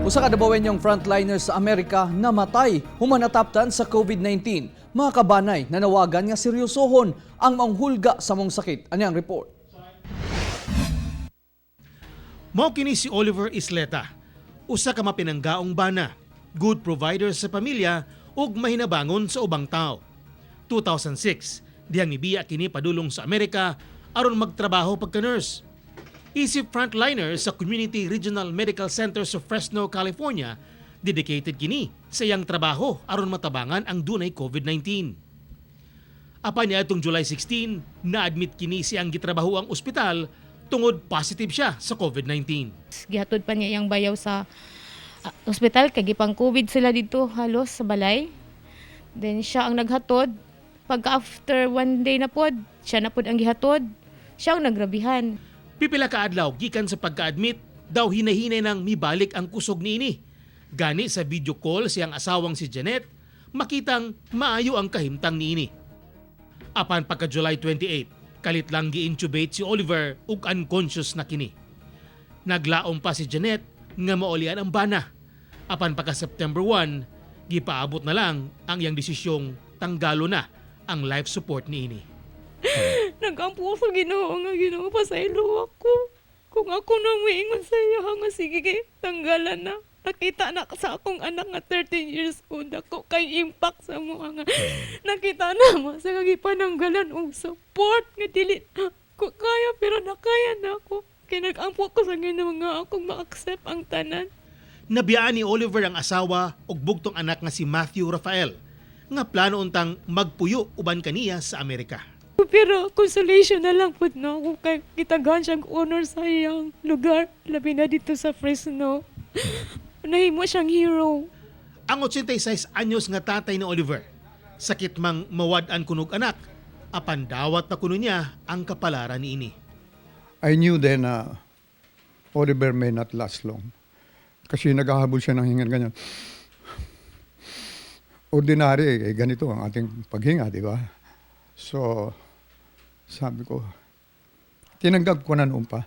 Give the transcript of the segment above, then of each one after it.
Usa ka Dabawenyong frontliner sa Amerika namatay human nataptan sa COVID-19. Mga kabanay, nanawagan nga seryosohon ang manghulga sa maong sakit. Ani ang report? Mao kini si Oliver Isleta, usa ka mapinanggaong bana, good provider sa pamilya ug mahinabangon sa ubang tao. 2006, dihang nibiya kini padulong sa Amerika aron magtrabaho pagka-nurse. Isip frontliner sa Community Regional Medical Center sa Fresno, California, dedicated kini sa iyang trabaho aron matabangan ang dunay COVID-19. Apan niadtong July 16, na-admit kini sa iyang gitrabahoang ospital tungod positive siya sa COVID-19. Gihatod pa niya iyang bayaw sa ospital kay gipang COVID sila dito halos sa balay. Then siya ang naghatod. Pagka after one day na pod, siya na pod ang gihatod. Siya ang nagrabihan. Pipila ka adlaw gikan sa pagka-admit, daw hinahinay nang mibalik ang kusog niini. Gani sa video call sa iyang asawang si Janet, makitang maayo ang kahimtang niini. Apan pagka July 28, kalit lang gi-intubate si Oliver ug unconscious na kini. Naglaom pa si Janet nga maulian ang bana. Apan pagka September 1, gipaabot na lang ang iyang desisyong tanggalo na ang life support niini. Nagampo ko sa Ginoo nga, "Ginoo, pasaylo ako." Kung ako nang miingon sa iya nga sige kay tanggalan na. Nakita na sa akong anak nga 13 years old, ako kay impact sa mga nga nakita na mo sa gipananggalan og support nga dili na ko kaya, pero nakaya na ako. Kay nag-ampo ko sa Ginoo nga akong ma-accept ang tanan. Nabiyaan ni Oliver ang asawa ug bugtong anak nga si Matthew Rafael nga plano untang magpuyo uban kaniya sa Amerika. Pero consolation na lang pud no kung kay gitagaan siyang honor sa iyang lugar, labi na dito sa Fresno. Nahimo siyang hero. Ang 86 anyos nga tatay ni Oliver, sakit mang mawad-an kunog anak, apan dawat na kuno niya ang kapalaran niini. I knew then na Oliver may not last long. Kasi naghahabol siya ng hinga ganyan. Ordinary, eh, ganito ang ating paghinga, di ba? So, sabi ko, tinanggap ko na noon pa.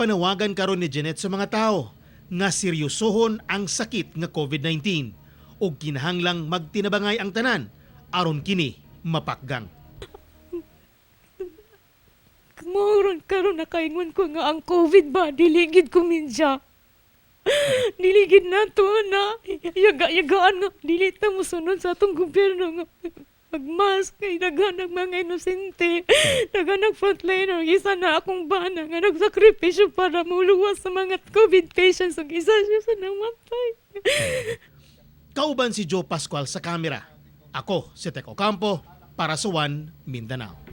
Panawagan karon ni Janet sa mga tao nga seryosohon ang sakit nga COVID-19 ug kinahanglang magtinabangay ang tanan aron kini mapakgang. Mao ron karon nakaingon ko nga ang COVID ba, dili gid komedya. Dili gid nato na yaga-yagaan nga dili ta mosunod sa atong gobyerno nga magmask kay daghan ng mga inosente, daghan ng frontliner. Isa na akong bana nga nagsakripisyo para muluwas sa mga COVID patients ug isa siya sa namatay. Kauban si Joe Pascual sa kamera. Ako si Tek Ocampo para sa One Mindanao.